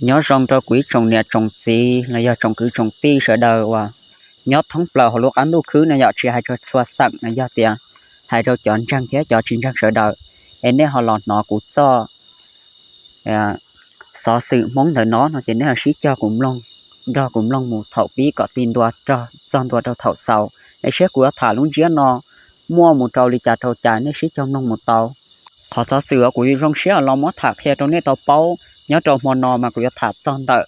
Nyob zoo rau kuv ib tsoom niam tsoom txiv los yog tsoom kwv tsoom tij sawv daws uas nyob thoob plaws hauv lub qab ntuj khwb no yom, tsis hais rau txhua xeem no, yog tias hais rau cov ntseeg thiab cov tsis ntseeg sawv daws, es nej ho los hnov kuv txoj xov xwm Hmoob ntawm no no ces nej ho sib cog kuv mloog, nrog kuv mloog mus thaum pib kom ti ntua txog ntua rau thaum xaus, es saib kuv yuav tham lub ntsiab no muaj mus rau li cas rau cas, nej sib cog mloog mus tau. Qhov xov xwm uas kuv zoo siab los muab tham qhia rau nej tau paub nyob rau hmo no mas kuv yuav tham txog ntawm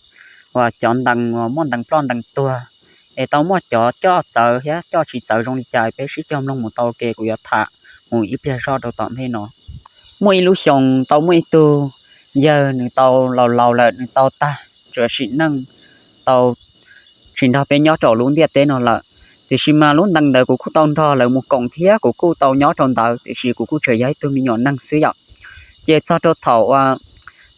uas cov ntees uas muaj ntees ploj ntees tuag, es tau muaj cov coj txawv thiab coj tsis txawv zoo li cas, peb sib cog mloog mus tau ua ke, kuv yuav tham mus ib pliag zoj rau tom ntej no. Muaj ib lub xyoo tau muaj ib tug yawg, nws tau laus laus lawm, nws tau tag nrho sim neej, tau tsis nrog peb nyob rau lub ntiaj teb no lawm. Tiam sis mas lub ntees ntawd kuv kuj tau nrog lawv mus koom thiab kuv kuj tau nyob rau ntawd, tiam sis kuv kuj tseem yog ib tug me nyuam neeg xwb yom. Ces txog rau thaum uas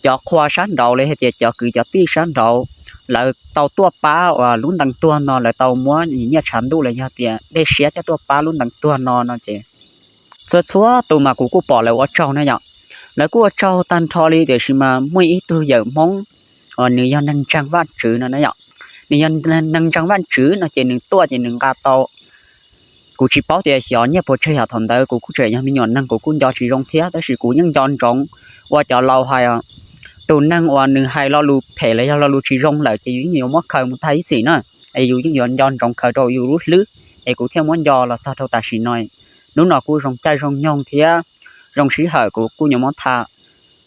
cov qhua sab nraud los hais tias cov kwv cov tij sab nraud, lawv tau tuaj pab uas lub ntees tuag no, lawv tau muab nyiaj tshav ntuj los yog tias dej siab coj tuaj pab lub ntees tuag no no ces txhua txhua tus mas kuv kuj pom lawv ua tsaug na yom. Lawv kuj ua tsaug tag nrho li, tiam sis mas muaj ib tug yawm Hmoob uas nws yog neeg ntseeg Vajtswv no na yom. Nws yog neeg ntseeg Vajtswv no ces nws tuaj ces nws nqa tau, kuv tsis paub tias xyov nyiaj puas tsawg yom, thaum ntawd kuv kuj tseem yog me nyuam neeg, kuv kuj nco tsis zoo thiab, tab sis kuv yeej nco ntsoov ua cov laus hais, tus neeg uas nws hais lo lus phem los yog lo lus tsis zoo lawm ces yus yeej yuav muab khaws mus tag ib txhis na, es yus yeej yuav nco ntsoov khaws rau yus lub hlwb, es kuv thiaj muab nco los txog rau tam sim no. Hnub no kuj zoo caij zoo nyoog thiab zoo sij hawm, kuv kuj yuav muab tham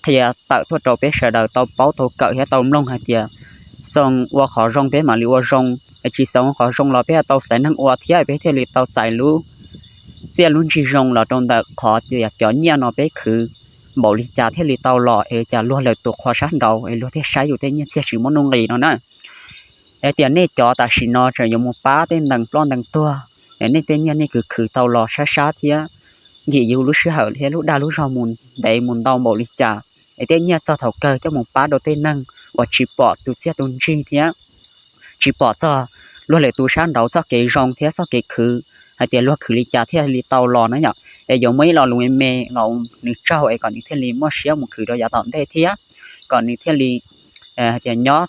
qhia tawm tuaj rau peb sawv daws tau paub tau kawm thiab tau mloog hais tias xoo ua qhov zoo peb mam li ua zoo, es tsis xoo ua qhov zoo los peb tau xaiv neeg ua thiab peb thiaj li tau txais lub txiaj lub ntsig zoo los rau ntawm qhov tias cov nyiaj no peb khwv npaum li cas thiaj li tau los, es cas luag lwm tus qhua sab nraud es luag thiaj saib yus tej nyiaj txiag tsis muaj nuj nqis no na. Es tias nej cov tam sim no tseem yuav mus pab tej ntees ploj ntees tuag, es nej tej nyiaj nej khwv khwv tau los sab sab thiab nkim yus lub sij hawm thiab lub dag lub zog mus ntev mus ntau npaum li cas, es tej nyiaj txog thaum kawg coj mus pab rau tej neeg uas tsis pom tus txiaj tus ntsig thiab tsis pom txog luag lwm tus sab nraud txoj kev zoo thiab txoj kev khwv, hais tias luag khwv li cas thiaj li tau los na yom. Es yuav muaj ib lo lus me me los nws tsaug es kom nws thiaj li muaj siab mus khwv rau yav tom ntej thiab kom nws thiaj li hais tias nyob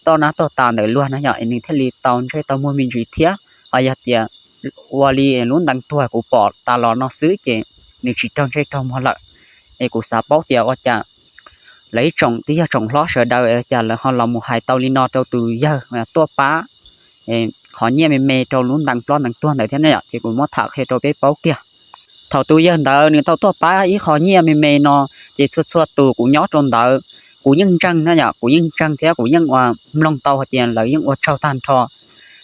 toj nab toj tas ntawm luag na yom, es nws thiaj li tau ntsej tau muag me ntsis thiab. Ho yog tias ua li lub ntees tuag kuv pom tas los no xwb ces nws tsis raug ntsej raug muag lawm. Es kuv xav paub tias ua cas lawv ib tsoom tij yog tsoom hlob sawv daws cas lawv ho los mus hais tau li no rau tus yawg tuaj pab qhov nyiaj me me rau lub ntees ploj ntees tuag ntawd thiab ne yom, ces kuv muab tham qhia rau peb paub kiag. Thaum tus yawg ntawd nws tau tuaj pab ib qho nyiaj me me no, ces txhua txhua tus kuv nyob rau ntawd, kuv yeej ntseeg na yom, kuv yeej ntseeg thiab kuv yeej ua mloog tau hais tias lawv yeej ua tsaug tag nrho.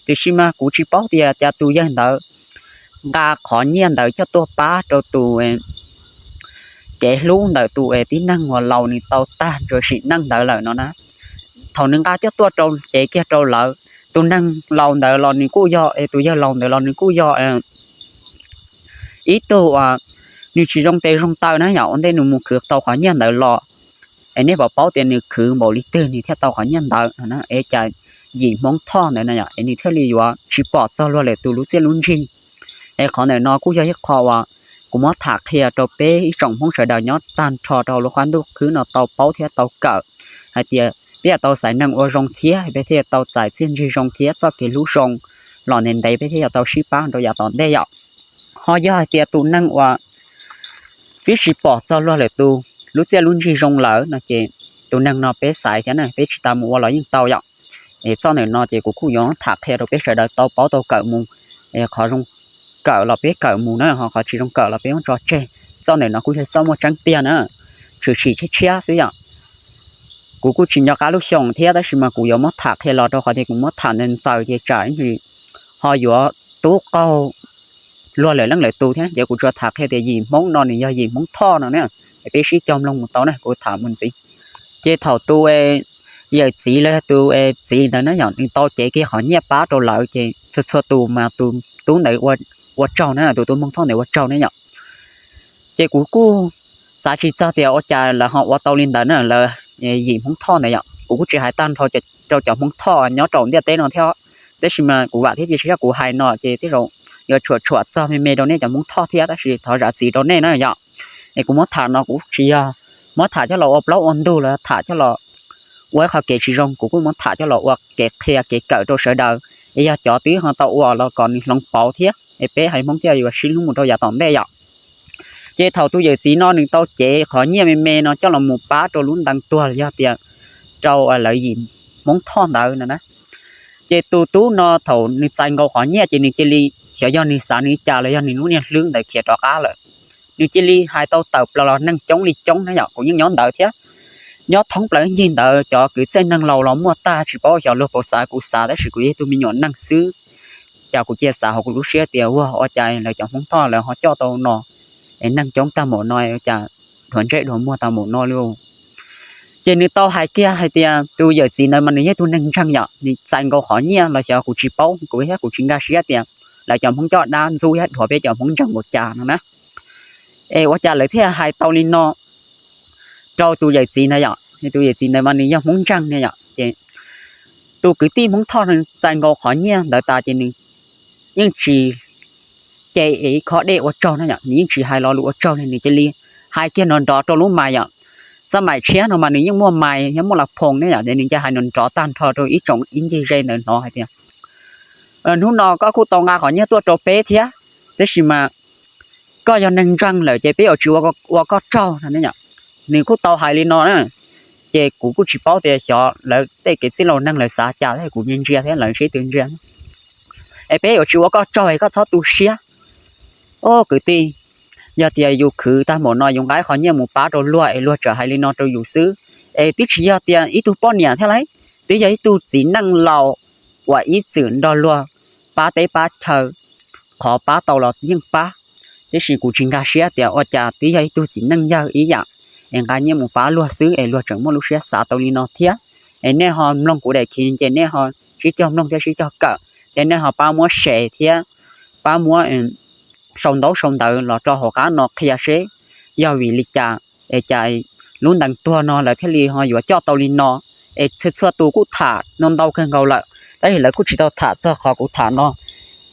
Tiam sis mas kuv tsis paub tias cas tus yawg ntawd nqa qhov nyiaj ntawd coj tuaj pab rau tus cev hlub ntawm tus tib neeg uas laus nws tau tag nrho sim neej ntawd lawm no na. Thaum nws nqa coj tuaj rau cev kiag rau lawv, tus neeg laus ntawd los nws kuj yog, es tus yawg laus ntawd los nws kuj yog ib tug uas nws tsis zoo tes zoo taw na yom, ua ntej nws mus khwv tau qhov nyiaj ntawd los, es nej puas paub tias nws khwv npaum li twg nws thiaj tau qhov nyiaj ntawd no, es cas yim Hmoob Thoj ntawd na yom, es nws thiaj li yuav tsis pom txog luag lwm tus lub txiaj lub ntsig. Es qhov ntawm no kuj yog ib qho uas kuv muab tham qhia rau peb ib tsoom Hmoob sawv daws nyob tag nrho rau lub qab ntuj khwb no tau paub thiab tau kawm hais tias peb yuav tau xaiv neeg ua zoo thiab peb thiaj tau txais txiaj ntsig zoo thiab txoj kev hlub zoo los ntev ntev peb thiaj yuav tau sib pab rau yav tom ntej yom. Ho yog hais tias tus neeg uas twb tsis pom txog luag lwm tus lub txiaj lub ntsig zoo lawm no ces tus neeg no peb xaiv thiab na, peb tsis tas mus ua los yeej tau yom. Es txoj ntawm no ces kuv kuj yuav tham qhia rau peb sawv daws tau paub tau kawm mus, qhov zoo kawm los peb kawm mus na, ho qhov tsis zoo kawm los peb muab tso tseg. Txoj ntawm no kuj yog txoj muaj tseeb tiag na, tshwm sim tshiab tshiab xwb yom. Kuv kuj tsis nco qab lub xyoo thiab, tab sis mas kuv yuav muab tham qhia los rau qhov tias kuv muab tham ntawd ntxaws ces tsam ho yuav tub qaug luag lwm leej lwm tus thiab, ces kuv tsuas tham qhia tias yim Hmoob no nws yog yim Hmoob Thoj no na. Peb sib cog mloog mus tau na, kuv tham mus ntxiv. Ces thaum tus yawm txiv los yog tus txiv ntawd na yom, nws tau cev kiag qhov nyiaj pab rau lawv, ces txhua txhua tus mas tus tub ntawd ua tsaug na, tus tub Hmoob Thoj ntawd ua tsaug na yom. Ces kuv kuj xav tsis txog tias ua cas lawv ho ua tau li ntawd na, lawv yim Hmoob Thoj ntawd yom. Kuv kuj tsis hais tag nrho rau cov Hmoob Thoj nyob rau ntiaj teb no thiab, tab sis mas kuv vam thiab cia siab yog kuv hais no ces tej zaum yuav tshuam tshuam txog me me rau nej cov Hmoob Thoj thiab, tab sis thov zam txim rau nej na yom. Es kuv muab tham no kuv tsis yog muab tham coj los ua plaub ua ntug los tham coj los ua ib qho kev tsis zoo, kuv kuj muab tham coj los ua kev qhia kev kawm rau sawv daws, es yog cov twb ho tau ua los kom nws hloov pauv thiab es peb haiv Hmoob thiaj yuav sib hlub mus rau yav tom ntej yom. Ces thaum tus yawm txiv no nws tau cev qhov nyiaj me me no coj los mus pab rau lub ntees tuag los yog tias rau lawv yim Hmoob Thoj ntawd no na, ces tus tub no thaum nws txais nkaus qhov nyiaj ces nws cia li, xyov yog nws xav nws cas los yog nws lub niag hlwb ntawd khiav rov qab lawm, nws cia li hais tau tawm plaws los neeg coob li coob na yom, kuv yeej nyob ntawd thiab. Nyob thoob plaws ncig ntawd cov kwv txhiaj neeg laus los muaj tag, tsis paub xyov luag puas xav, kuv xav tab sis kuv yog ib tug me nyuam neeg xwb. Cas kuv cia xav hauv kuv lub siab tias ua, ua cas lawv cov Hmoob Thoj lawv ho coj tau no es neeg coob tag npaum no, cas dhuav ntsej dhuav muag tag npaum no li. Ces nws tau hais kiag hais tias tus yawm txiv ntawd mas nws yog ib tug neeg ntseeg yom, nws txais nkaus qhov nyiaj los xyov kuv tsis paub, kuv thiab kuv tsis nkag siab tias lawv cov Hmoob coj dab ntxub thiab dhuav peb cov Hmoob ntseeg npaum cas no na. Es ua cas lawv thiaj hais tau li no rau tus yawm txiv ntawd yom, tus yawm txiv ntawd mas nws yog Hmoob ntseeg ne yom. Ces tus kwv tij Hmoob Thoj txais nkaus qhov nyiaj ntawd tas ces nws yeej tsis ce es ib khob dej ua tsaug na yom, nws yeej tsis hais lo lus ua tsaug li, nws cia li hais kiag nrov nrov rau lub mais yom. Xab maim tshiab no mas nws yeej muaj mais thiab muaj las phoos ne yom, ces nws cia hais nrov nrov tag nrho rau ib tsoom ib ncig ze ntawd hnov hais tias, hnub no koj kuj tau nqa qhov nyiaj tuaj rau peb thiab, tab sis mas koj yog neeg ntseeg lawm ces peb yuav tsis ua koj tsaug no ne yom. Nws kuj tau hais li no na, ces kuv kuj tsis paub tias xyov lawv tej kev txij laus neeg lawv xav cas thiab, kuv ntsia ntsia thiab lawv sib tw ntsia. Es peb yuav tsis ua koj tsaug es koj txhob tu siab. Au kwv tij, yog tias yus khwv tag npaum no yus nqa qhov nyiaj mus pab rau luag es luag tseem hais li no rau yus xwb, es twb tsis yog tias ib tug poj niam thiab lauj, twb yog ib tug txiv neej laus uas ib txwm nrog luag pab teb pab chaw, qhov pab tau los yeej pab. Tiam sis kuv tsis nkag siab tias ua cas twb yog ib tug txiv neej yawg ib yam es nqa nyiaj mus pab luag xwb es luag tseem muaj lub siab xav tau li no thiab. Es nej ho mloog kuv daim khiv ces nej ho sib cog mloog thiab sib cog kawm, ces nej ho pab muab share thiab pab muab sau ntaub sau ntawv los rau hauv qab no qhia seb yog vim li cas es cas lub ntees tuag no lawv thiaj li ho yuav coj tau li no. Es txhua txhua tus kuj tham no ntau kawg nkaus lawm, tab sis lawv kuj tsis tau tham txog qhov kuv tham no.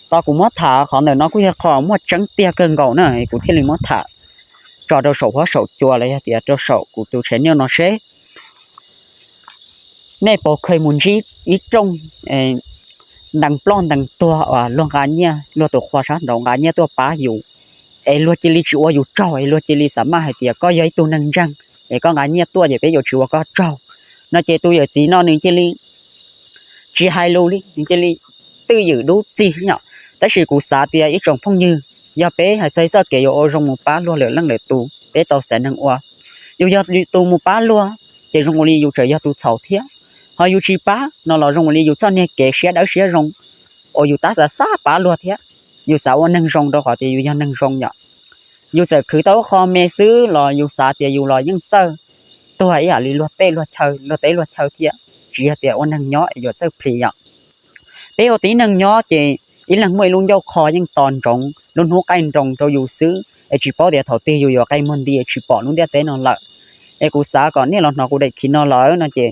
Qhov kuv muab tham qhov ntawm no kuj yog qhov muaj tseeb tiag kawg nkaus na, kuv thiaj li muab tham tso rau saum huab saum cua los yog tias rau saum kuv tus channel no seb nej puas kheev mus ntsib ib rooj ntees ploj ntees tuag uas luag nqa nyiaj, luag tus qhua sab nraud nqa nyiaj tuaj pab yus, es luag cia li tsis ua yus tsaug, es luag cia li xav maj hais tias koj yog ib tug neeg ntseeg es koj nqa nyiaj tuaj ces peb yuav tsis ua koj tsaug no. Ces tus yawm txiv no nws cia li tsis hais lus li, nws cia li twj ywm dub txig yom. Tab sis kuv xav tias ib tsoom phooj ywg, yog peb hais txog txoj kev yuav ua zoo mus pab luag lwm leej lwm tus, peb tau xaiv neeg ua. Yus yog tus mus pab luag ces zoo li yus tseem yog tus txhaum thiab, ho yus tsis pab no los zoo li yus txoj niag kev siab dawb siab zoo uas yus tab tom xav pab luag thiab. Yus xav ua neeg zoo rau qhov tias yus yog neeg zoo yom. Yus txawm khwv tau qho me xwb los yus xav tias yus los yeej txawj tuag ib yam li luag tej luag chaw, luag teb luag chaw thiab, tsis yog tias ua neeg nyob es yuav txawj plhis yom. Peb ua tib neeg nyob ces ib leeg muaj ib lub ncauj qho yeej tos ntsoov lub hnub qaij nroos rau yus xwb, es tsis paub tias thaum twg yus yuav qe muag nti tsis pom lub ntiaj teb no lawm. Es kuv xav kom nej los hnov kuv daim khiv no lawm no ces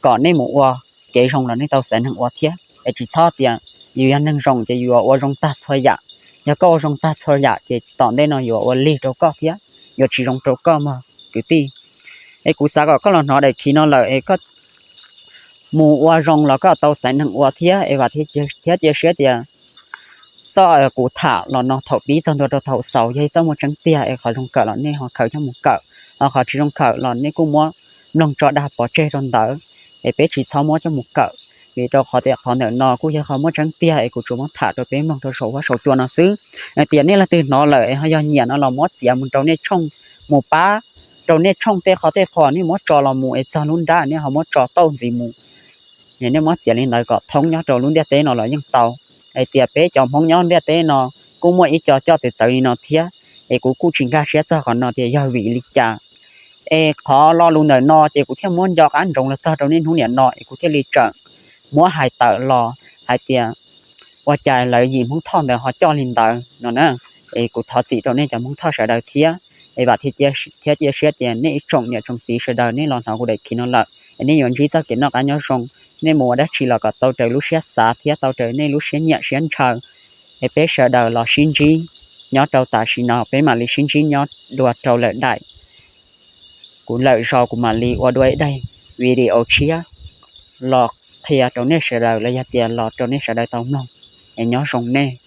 kom nej mus ua kev zoo los nej tau xaiv neeg ua thiab, es tsis txhob tias yus yog neeg zoo ces yus yuav ua zoo tag txhua yam. Yog koj ua zoo tag txhua yam ces tom ntej no yuav ua lig rau koj thiab, yuav tsis zoo rau koj mog kwv tij. Es kuv xav kom koj los hnov daim khiv no lawm es koj mus ua zoo los koj tau xaiv neeg ua thiab. Es vam thiab cia siab tias txoj kuv tham los no thaum pib txog ntua rau thaum xaus yog ib txoj muaj tseeb tiag es qhov zoo kawm los nej ho khaws coj mus kawm, ho qhov tsis zoo kawm los nej kuj muab mloog tso dag pov tseg rau ntawd, es peb tsis txhob muab coj mus kawm. Vim rau qhov tias qhov ntawm no kuj yog qhov muaj tseeb tiag es kuv tsuas muab tham rau peb mloog rau saum huab saum cua no xwb. Tias nej leej twg hnov lawm es ho yog nyiam no los muab txiav mus rau nej tshooj, mus pab rau nej tshooj tej qhov tej qho nej muab tso los mus es txog lub nrab nej ho muab tso tauj ntxiv mus. Nej muab txiav li ntawd kom thoob nyob rau lub ntiaj teb no los yeej tau. Hais tias peb cov Hmoob nyob ntiaj teb no kuj muaj ib co coj txawv txawv li no thiab, es kuv kuj tsis nkag siab txog qhov no tias yog vim li cas. Es qhov lo lus ntawm no ces kuv thiaj muab nco qab ntsoov los txog rau niaj hnub niam no es kuv thiaj li tseem muab hais tawm los hais tias ua cas lawv yim Hmoob Thoj ntawd ho coj li ntawd no na. Es kuv thov txim rau nej cov Hmoob Thoj sawv daws thiab, es vam thiab cia siab tias nej ib tsoom niam tsoom txiv sawv daws nej los hnov kuv daim khiv no lawm es nej yuav ntsib txoj kev noj qab nyob zoo, nej mus ua dab tsi los kom tau raws lub siab xav thiab tau raws nej lub siab nyiam siab ntshaw. Es peb sawv daws los sib ntsib nyob rau tam sim no, peb mam li sib ntsib nyob dua rau lawm daim. Kuv lawm zaus kuv mam li ua dua ib daim video tshiab los qhia rau nej sawv daws los yog tias los rau nej sawv daws tau mloog. Es nyob zoo nej.